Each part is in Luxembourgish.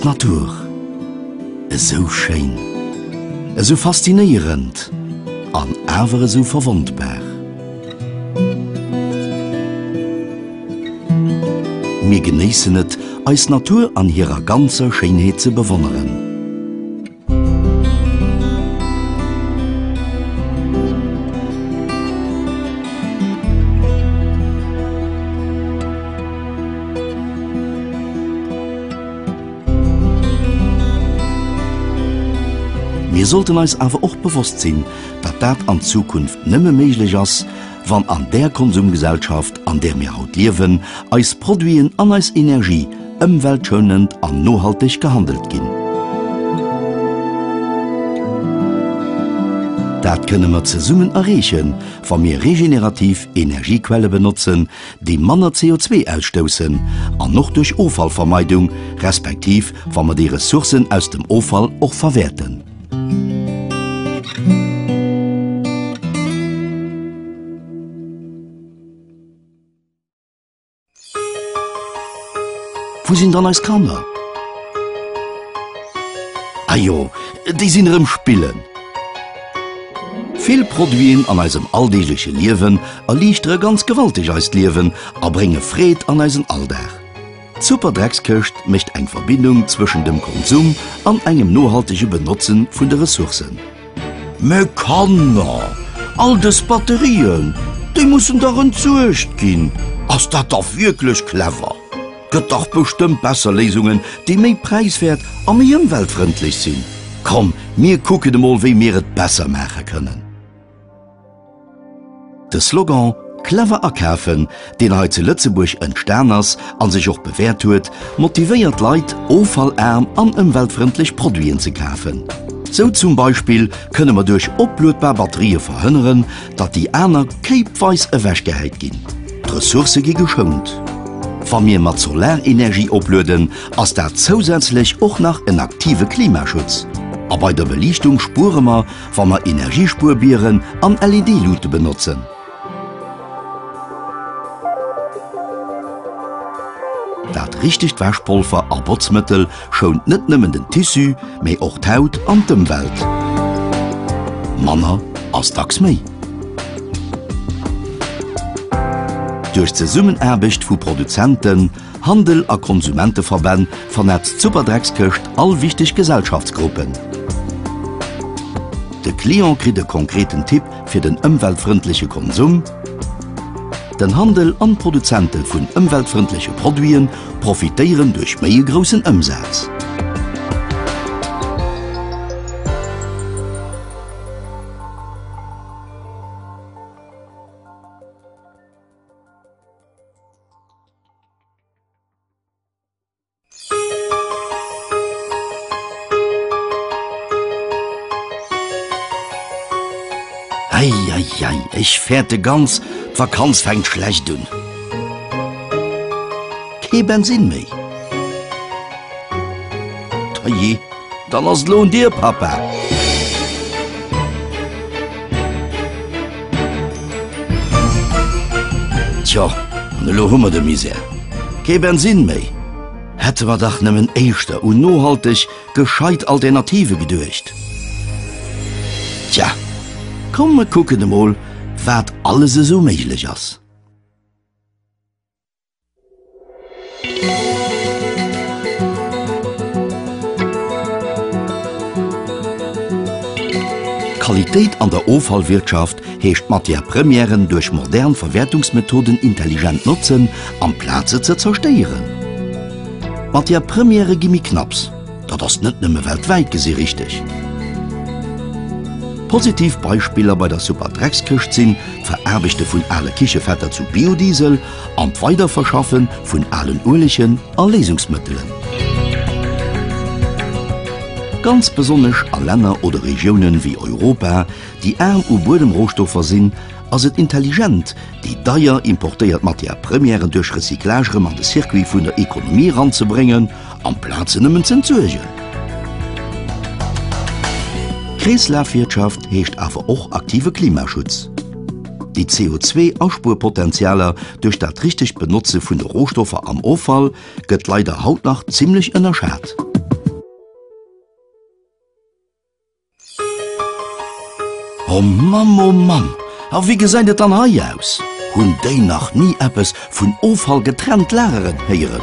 Eis Natur, esou schéin, esou faszinéierend an awer esou verwondbar. Mir genéissen et, eis Natur an hirer ganzer Schéinheet ze bewonneren. Mir sollten eis awer och bewosst sinn, datt dat an Zukunft nëmme méiglech ass, wann an där Konsumgesellschaft, an där mir haut liewen, eis Produiten an eis Energie ëmweltschounend an nohalteg gehandelt ginn. Dat kënne mer zesummen erreechen, wa mir regenerativ Energiequelle benotzen, déi manner CO2 ausstoussen, an och duerch Offallvermeidung, respektiv wa mer déi Ressourcen aus dem Offall och verwäerten. Wou sinn dann eis Kanner? Ajo, déi sinn erëm spillen. Vill Produiten an eisem alldeegleche Liewen erliichtere ganz gewalteg eist Liewen a brénge Freed an eisen Alldag. D'Superdreckskëscht mécht eng Verbindung zwëschen dem Konsum an engem nohaltege Benotze vun de Ressourcen. Mä Kanner, all dës Batterien, déi mussen dach entsuergt ginn. Ass dat da wierklech clever? Gëtt dach bestëmmt besser Léisungen, déi méi präiswäert a méi ëmweltfrëndlech sinn. Komm, mir kucken emol, wéi mir et besser maache kënnen. De Slogan Clever akafen, deen hei zu Lëtzebuerg entstan ass a sech och bewäert huet, motivéiert d'Leit, offallarm an ëmweltfrëndlech Produiten ze kafen. Sou zum Beispill kënne mer duerch opluedbar Batterië verhënneren, datt déi aner kéipweis ewechgehäit ginn. D'Ressourcë gi geschount. Wa mir mat Solarenergie oplueden, ass dat zousätzlech och nach en aktive Klimaschutz. A bei der Beliichtung spuere mer, Wa mer Energiespuerbieren an LED-Luute benotzen. Dat richtegt Wäschpolver a Botzmëttel schount net nëmmen den Tissu, mee och d'Haut an d'Ëmwelt. Manner ass dacks méi. Duerch d'Zesummenaarbecht vu Produzenten, Handel a Konsumenteverbänn vernetzt d'Superdreckskëscht all wichteg Gesellschaftsgruppen. De Client kritt e konkreten Tipp fir den ëmweltfrëndleche Konsum, den Handel an d'Produzente vun ëmweltfrëndleche Produite profitéieren duerch méi e groussen Ëmsaz. Eieiei, ech fäerte ganz, d'Vakanz fänkt schlecht un. Kee Bensinn méi. Dajee, dann ass et elo un dir, Papa. Tjo, an elo hu mer de Misär. Kee Bensinn méi. Hätte mer dach nëmmen éischter un nohalteg, gescheit Alternative geduecht. Tja, komm mer kucken emol, wat alles esou méiglech ass. Qualitéit an der Offallwirtschaft heescht Matière Premièren duerch modern Verwäertungsmethoden intelligent notzen, amplaz se ze zerstéieren. Matière Premièrë gi méi knapps, dat ass net nëmme weltwäit gesi richteg. Positiv Beispiller bei der Superdreckskëscht sinn d'Veraarbechte vun ale Kichefetter zu Biodiesel, an d'Weiderverschaffe vun alen Uelegen a Léisungsmëttelen. Ganz besonnesch a Länner oder Regiounen wéi Europa, déi aarm u Buedemrohstoffer sinn, ass et intelligent, déi deier importéiert Matière premièren duerch Recyclage erëm an de Circuit vun der Ekonomie eranzebréngen, amplaz se nëmmen z'entsuergen. Kreeslafwirtschaft heescht awer och aktive Klimaschutz. Déi CO2-Aspuerpotenzialer duerch dat richtegt Benotze vun de Rohstoffer am Offall gëtt leider haut nach zimmlech ënnerschat. Oh Mamm, oh Mamm, a wéi gesäit et dann hei aus? Hunn déi nach ni eppes vun Offall getrennt lageren héieren?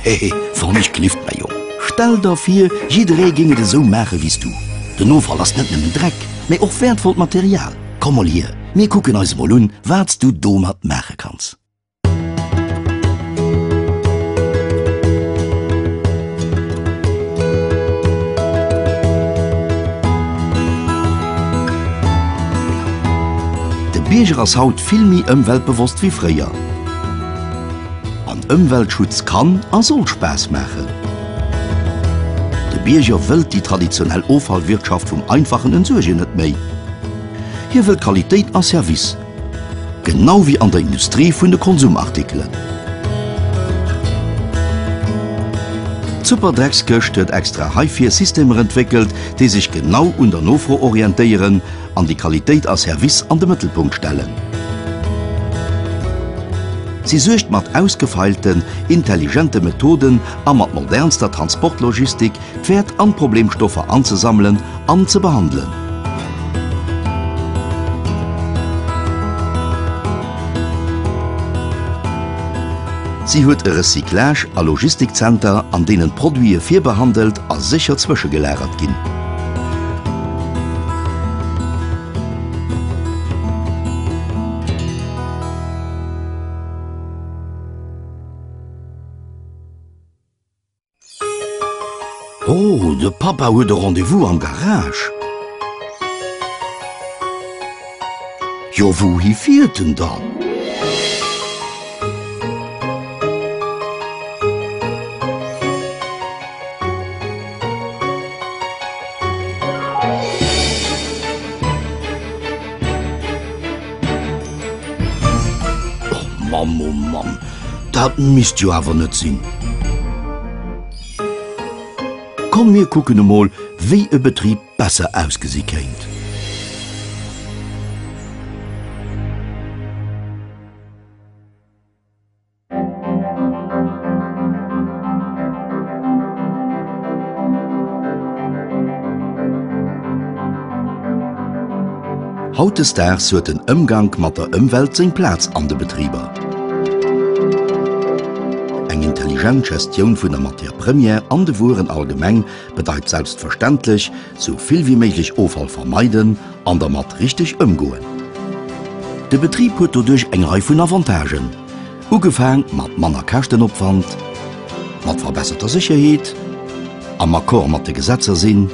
Hehe, wann ech glift, mäi Jong. Stell der vir, jidderee géing et esou maache wéi s du. Den Offall ass net nëmmen Dreck, mee och wäertvollt Material. Komm mol hier, mir kucken eis emol un, wat s du domat maache kanns. De Bierger ass haut vill méi ëmweltbewosst wéi fréier. An Ëmweltschutz kann a soll Spaass maachen. De Bierger wëllt déi traditionell Offallwirtschaft vum einfachen Entsuergen net méi. Hie wëllt Qualitéit a Service. Genau wéi an der Industrie vun de Konsumartikelen. D'Superdreckskëscht huet extra heifir Systemer entwéckelt, déi sech genau un der Nofro orientéieren an déi Qualitéit a Service an de Mëttelpunkt stellen. Si suergt mat ausgefeilten, intelligente Methoden a mat modernster Transportlogistik d'Wäert an d'Problemstoffer anzesammelen an ze behandelen. Si huet e Recyclage a Logistikzenter, an deenen d'Produite virbehandelt a sécher zwëschegelagert ginn. Oh, de Papa huet e Rendez-vous am Garage. Jo, wouhi fiert en dann? Och Mamm, oh Mamm, dat misst jo awer net sinn. Komm mir kucken emol, wéi e Betrib besser ausgesi kéint. Hautdesdaags huet den Ëmgank mat der Ëmwelt seng Plaz an de Betriber. Eng intelligent Gestioun vun der Matière première an de Wueren allgemeng bedeit selbstverständlech, sou vill wéi méiglech Offall vermeiden an dermat richteg ëmgoen. De Betrib huet doduerch eng Rei vun Avantagen, ugefaang mat manner Käschtenopwand, mat verbesserter Sécherheet, am Accord mat de Gesetzer sinn,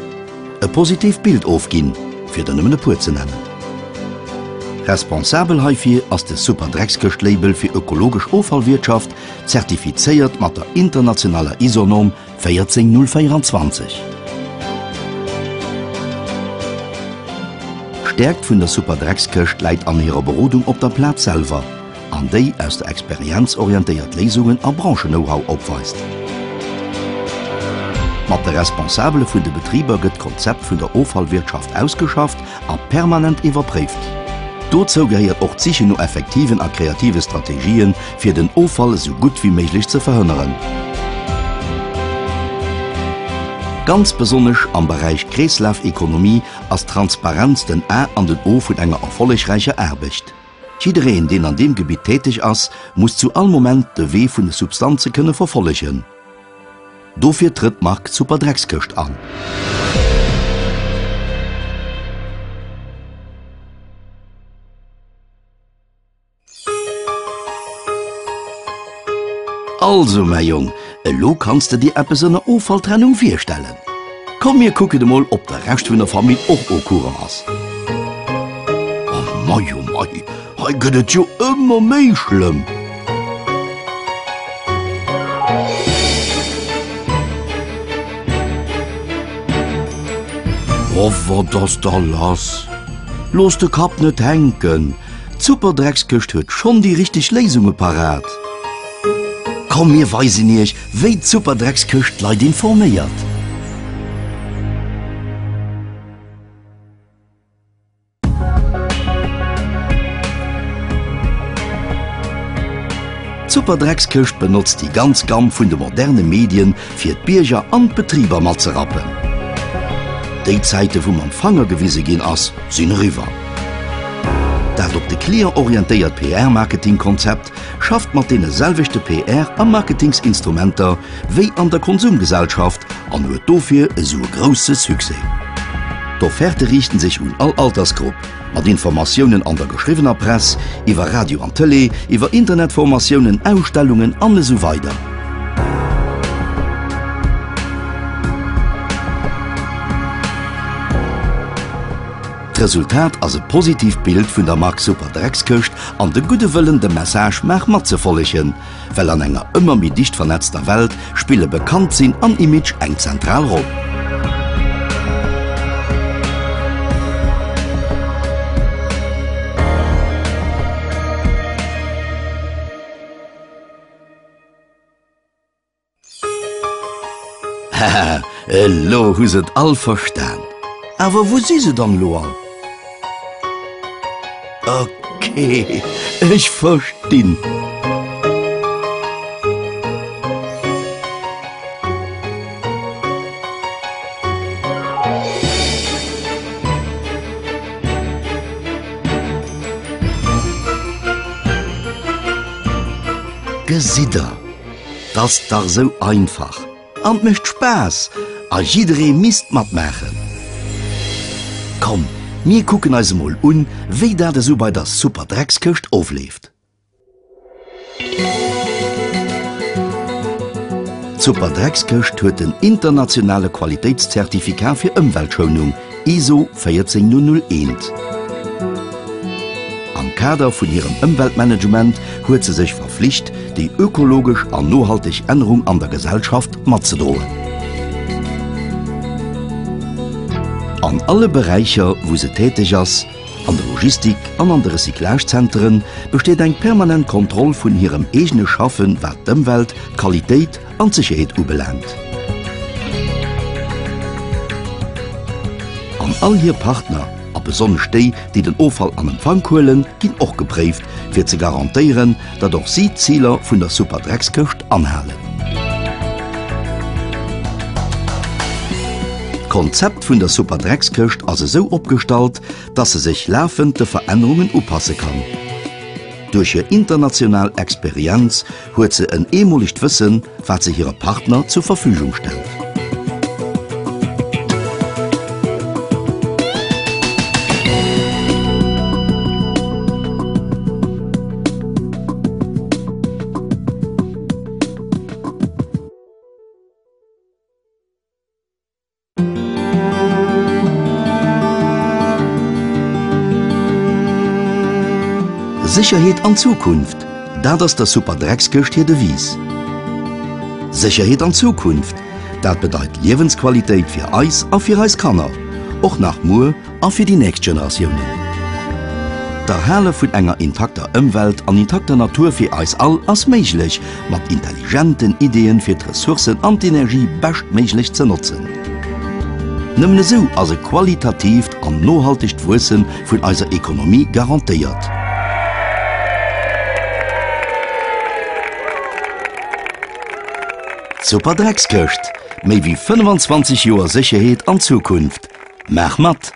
e positiivt Bild ofginn, fir der nëmmen e puer ze nennen. Responsabel heifir ass de Superdreckskëscht-Label fir ökologesch Offallwirtschaft, zertifizéiert mat der internationaler ISO-Norm 14024. D'Stäerkt vun der Superdreckskëscht läit an hirer Berodung op der Plaz selwer, an déi aus der Experienz orientéiert Léisungen a Branchen-Know-how opweist. Mat de Responsabele vun de Betriber gëtt d'Konzept vun der Offallwirtschaft ausgeschafft a permanent iwwerpréift. Dozou gehéiert och d'Sichen no effektiven a kreative Strategien, fir den Offall esou gutt wéi méiglech ze verhënneren. Ganz besonnesch am Beräich Kreeslafekonomie ass Transparenz den A an den O vun enger erfollegräicher Aarbecht. Jiddereen, deen an deem Gebitt täteg ass, muss zu all Moment de Wee vun de Substanze kënne verfollegen. Dofir trëtt d'Mark Superdreckskëscht an. Also mäi Jong, elo kanns de dir eppes ënner Offalltrennung virstellen. Komm mir kucken emol ob de Rescht vun der Famill och au courant ass. Oh mei oh mei, hei gëtt et jo ëmmer méi schlëmm. Oh wat ass da lass? Looss de Kapp net hänken, D'Superdreckskëscht huet schonn déi richteg Léisunge parat. Komm mir weisen iech wéi d'Superdreckskëscht d'Leit informéiert. D'Superdreckskëscht benotzt déi ganz Gamm vun de moderne Medien fir d'Bierger an d'Betriber matzerappen. Déi Zäite wou mam Fanger gewise ginn ass, sinn eriwwer. Dat op de Client orientéiert PR-Marketing-Konzept schafft mat deene selwechte PR a Marketingsinstrumenter wéi an der Konsumgesellschaft an huet dofir esou e grousse Succès. D'Offerte riichten sech un all Altersgrupp, mat Informatiounen an der geschriwwener Press, iwwer Radio an Tëlee, iwwer Internetformatiounen, Ausstellungen an esou weider. D'Resultat ass e positiivt Bild vun der Mark Superdreckskëscht an de gudde Wëllen dem Message Maach mat ze follegen. Well an enger ëmmer méi dicht vernetzter Welt spille Bekanntsinn an Image eng zentral Roll. Haha, elo hu se et all verstan. Awer wou si se dann elo all? Ok, ech verstinn. Gesitt der, 't ass dach sou einfach an 't mécht Spaass a jidderee misst matmaachen. Komm, mir kucken eis emol un, wéi dat esou bei der Superdreckskëscht ofleeft. D'Superdreckskëscht huet den internationale Qualitéitszertifikat fir Ëmweltschounung, ISO 14001. Am Kader vun hirem Ëmweltmanagement huet se sech verflicht, déi ökologesch an nohalteg Ännerung an der Gesellschaft matzedroen. An alle Beräicher, wou se täteg ass, an der Logistik an an de Recyclagezenteren, besteet eng permanent Kontroll vun hirem eegene Schaffen, wat d'Ëmwelt, d'Qualitéit an d'Sécherheet ubelaangt. An all hir Partner, a besonnesch déi, déi den Offall an Empfank huelen, ginn och gepréift, fir ze garantéieren, datt och si d'Ziler vun der Superdreckskëscht anhalen. D'Konzept vun der Superdreckskëscht ass esou opgestallt, datt se sech lafend de Verännerungen upasse kann. Duerch hir international Experienz huet se en eemolegt Wëssen, wat se hire Partner zur Verfügung stellt. Sécherheet an Zukunft, dat ass der Superdreckskëscht hir Devise. Sécherheet an Zukunft, dat bedeit Liewensqualitéit fir eis a fir eis Kanner, och nach muer a fir déi nächst Generatiounen. D'Erhale vun enger intakter Ëmwelt an intakter Natur fir eis all ass méiglech mat intelligenten Ideeën fir d'Ressourcen an d'Energie beschtméiglech ze notzen. Nëmmen esou ass e qualitatiivt an nohaltegt Wuesse vun eiser Ekonomie garantéiert. D'Superdreckskëscht, méi wéi 25 Joer Sécherheet an Zukunft. Maach mat!